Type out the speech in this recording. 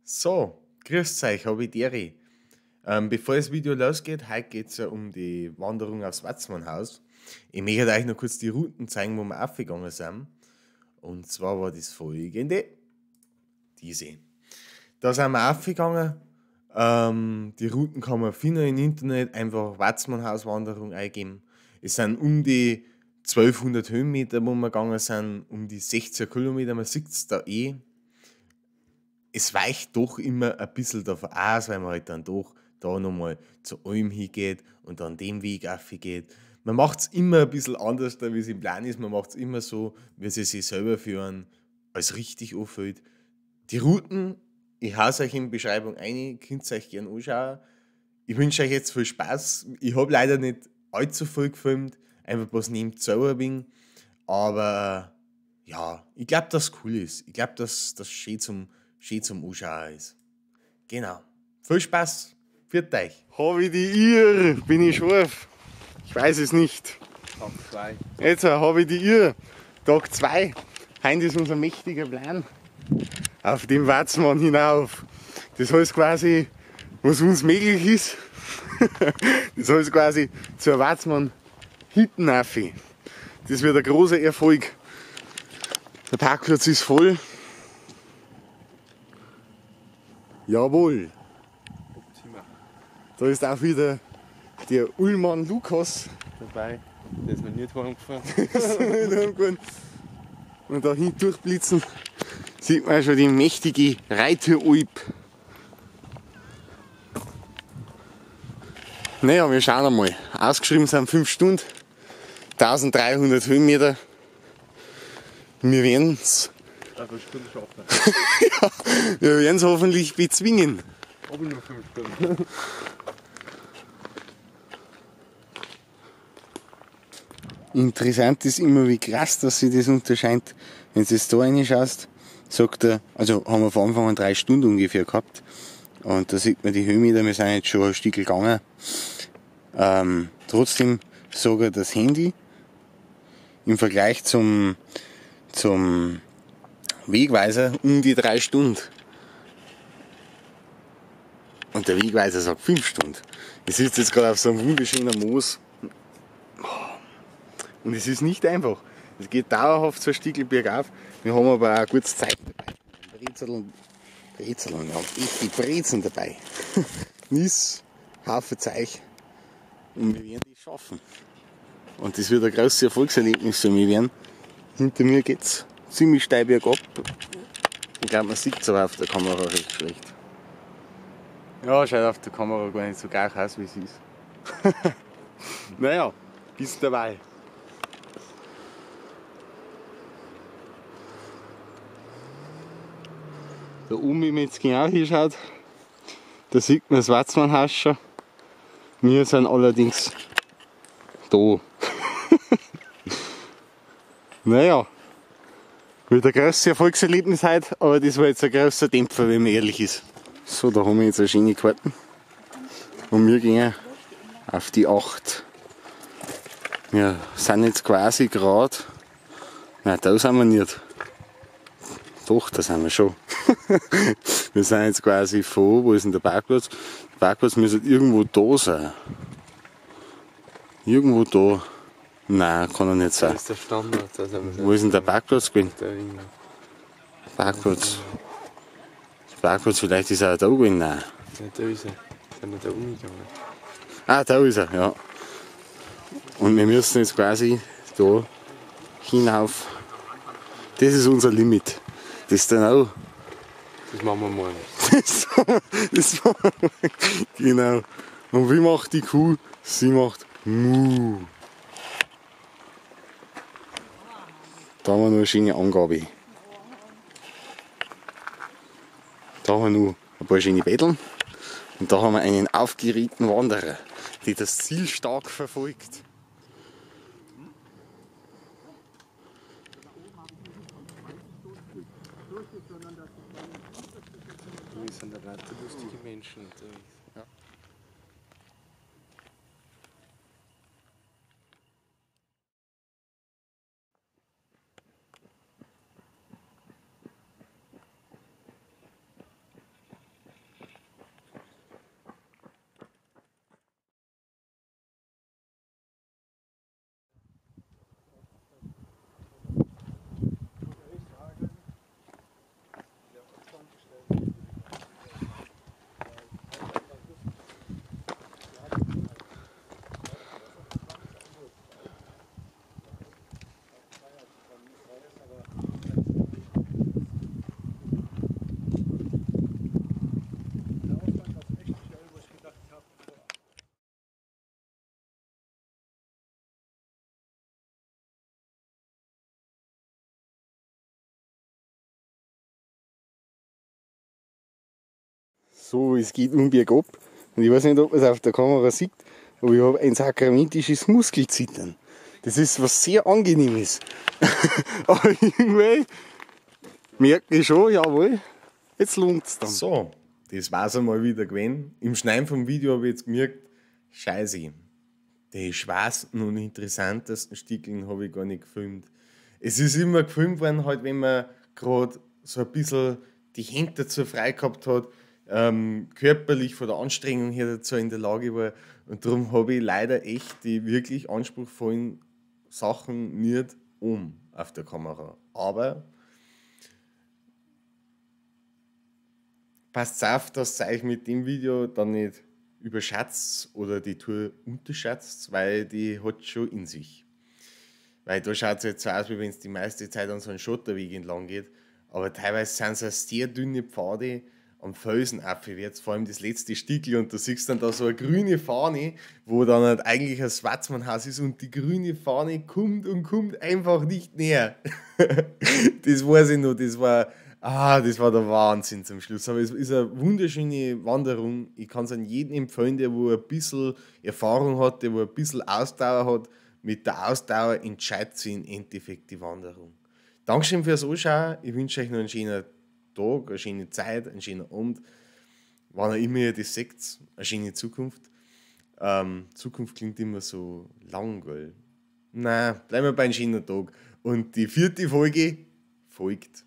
So, grüßt euch, hab ich die. Bevor das Video losgeht, heute geht es ja um die Wanderung aufs Watzmannhaus. Ich möchte euch noch kurz die Routen zeigen, wo wir aufgegangen sind. Und zwar war das folgende. Diese. Da sind wir aufgegangen. Die Routen kann man finden im Internet, einfach Watzmannhaus-Wanderung eingeben. Es sind um die 1200 Höhenmeter, wo wir gegangen sind, um die 16 Kilometer, man sieht es da eh. Es weicht doch immer ein bisschen davon aus, weil man halt dann doch da nochmal zur Alm hingeht und dann den Weg aufgeht. Man macht es immer ein bisschen anders, wie es im Plan ist. Man macht es immer so, wie es sich selber für einen als richtig anfühlt. Die Routen, ich hau's euch in die Beschreibung ein, könnt ihr euch gerne anschauen. Ich wünsche euch jetzt viel Spaß. Ich habe leider nicht allzu viel gefilmt, einfach bloß neben selber bin. Aber ja, ich glaube, dass es cool ist. Ich glaube, dass das schön zum Anschauen ist. Genau. Viel Spaß. Pfiat euch. Hab ich die Irr? Bin ich scharf? Ich weiß es nicht. Tag 2. Jetzt hab ich die Irr. Tag 2. Heute ist unser mächtiger Plan. Auf dem Watzmann hinauf. Das heißt quasi, was uns möglich ist. Das heißt quasi zur Watzmann hinten rauf. Das wird ein großer Erfolg. Der Parkplatz ist voll. Jawohl. Da ist auch wieder der Ullmann Lukas dabei. Der ist mir nicht heimgefahren. Und da hinten durchblitzen sieht man schon die mächtige Reiteralp. Naja, wir schauen einmal. Ausgeschrieben sind 5 Stunden, 1300 Höhenmeter. Wir werden's. Ja, wir werden's hoffentlich bezwingen. Aber nur 5 Stunden. Interessant ist immer, wie krass, dass sich das unterscheidet. Wenn du jetzt da reinschaust, sagt er, also haben wir von Anfang an 3 Stunden ungefähr gehabt. Und da sieht man die Höhenmeter, wir sind jetzt schon ein Stück gegangen. Trotzdem sagt er, das Handy im Vergleich zum Wegweiser um die 3 Stunden. Und der Wegweiser sagt 5 Stunden. Ich sitze jetzt gerade auf so einem wunderschönen Moos. Und es ist nicht einfach. Es geht dauerhaft so ein Stück bergauf. Wir haben aber auch gutes Zeug dabei. Brezeln, Brezeln, ja, echte Brezeln dabei. Nis, Haufen Zeug. Und wir werden das schaffen. Und das wird ein großes Erfolgserlebnis für mich werden. Hinter mir geht's ziemlich steil bergab. Ich glaube, man sieht es aber auf der Kamera recht schlecht. Ja, schaut auf der Kamera gar nicht so geil aus, wie es ist. Naja, bist dabei. Da oben, wenn man jetzt genau hinschaut, da sieht man das Watzmannhaus schon. Wir sind allerdings da. Naja, wird ein grosses Erfolgserlebnis heute, aber das war jetzt ein grosser Dämpfer, wenn man ehrlich ist. So, da haben wir jetzt eine schöne Karte. Und wir gehen auf die 8. Wir sind jetzt quasi gerade. Nein, da sind wir nicht. Doch, da sind wir schon. Wir sind jetzt quasi vor, wo ist denn der Parkplatz? Der Parkplatz müsste irgendwo da sein. Irgendwo da. Nein, kann er nicht sein. Das ist der Standard. Da sind wir. Wo ist denn der Parkplatz gewesen? Da irgendwo. Parkplatz. Der Parkplatz, vielleicht ist er auch da gewesen. Nein. Ja, da ist er. Sind wir da umgegangen. Ah, da ist er, ja. Und wir müssen jetzt quasi da hinauf. Das ist unser Limit. Das ist dann auch. Das machen wir morgen. Das machen wir morgen. Genau. Und wie macht die Kuh? Sie macht Mu. Da haben wir noch eine schöne Angabe. Da haben wir noch ein paar schöne Betteln. Und da haben wir einen aufgeregten Wanderer, der das Ziel stark verfolgt. Wir sind da lauter lustige Menschen unterwegs. Ja. So, es geht nun bergab. Und ich weiß nicht, ob man es auf der Kamera sieht, aber ich habe ein sakramentisches Muskelzittern. Das ist was sehr Angenehmes. Aber irgendwie merke ich schon, jawohl, jetzt lohnt's dann. So, das war's einmal wieder gewesen. Im Schneiden vom Video habe ich jetzt gemerkt, Scheiße, die schwersten und interessantesten Stickeln habe ich gar nicht gefilmt. Es ist immer gefilmt worden, halt, wenn man gerade so ein bisschen die Hände dazu frei gehabt hat, körperlich von der Anstrengung her dazu in der Lage war. Und darum habe ich leider echt die wirklich anspruchsvollen Sachen nicht um auf der Kamera. Aber passt auf, dass ihr euch mit dem Video dann nicht überschätzt oder die Tour unterschätzt, weil die hat schon in sich. Weil da schaut es jetzt so aus, wie wenn es die meiste Zeit an so einem Schotterweg entlang geht. Aber teilweise sind es sehr dünne Pfade am Felsen aufwärts, vor allem das letzte Stickel, und da siehst du dann da so eine grüne Fahne, wo dann halt eigentlich ein Watzmannhaus ist und die grüne Fahne kommt und kommt einfach nicht näher. Das weiß ich noch, das war der Wahnsinn zum Schluss. Aber es ist eine wunderschöne Wanderung. Ich kann es an jeden empfehlen, der wo ein bisschen Erfahrung hat, der wo ein bisschen Ausdauer hat. Mit der Ausdauer entscheidet sich im Endeffekt die Wanderung. Dankeschön fürs Anschauen. Ich wünsche euch noch einen schönen Tag, eine schöne Zeit, einen schönen Abend. Wann auch immer ihr das seht, eine schöne Zukunft. Zukunft klingt immer so lang, gell? Nein, bleiben wir bei einem schönen Tag. Und die 4. Folge folgt.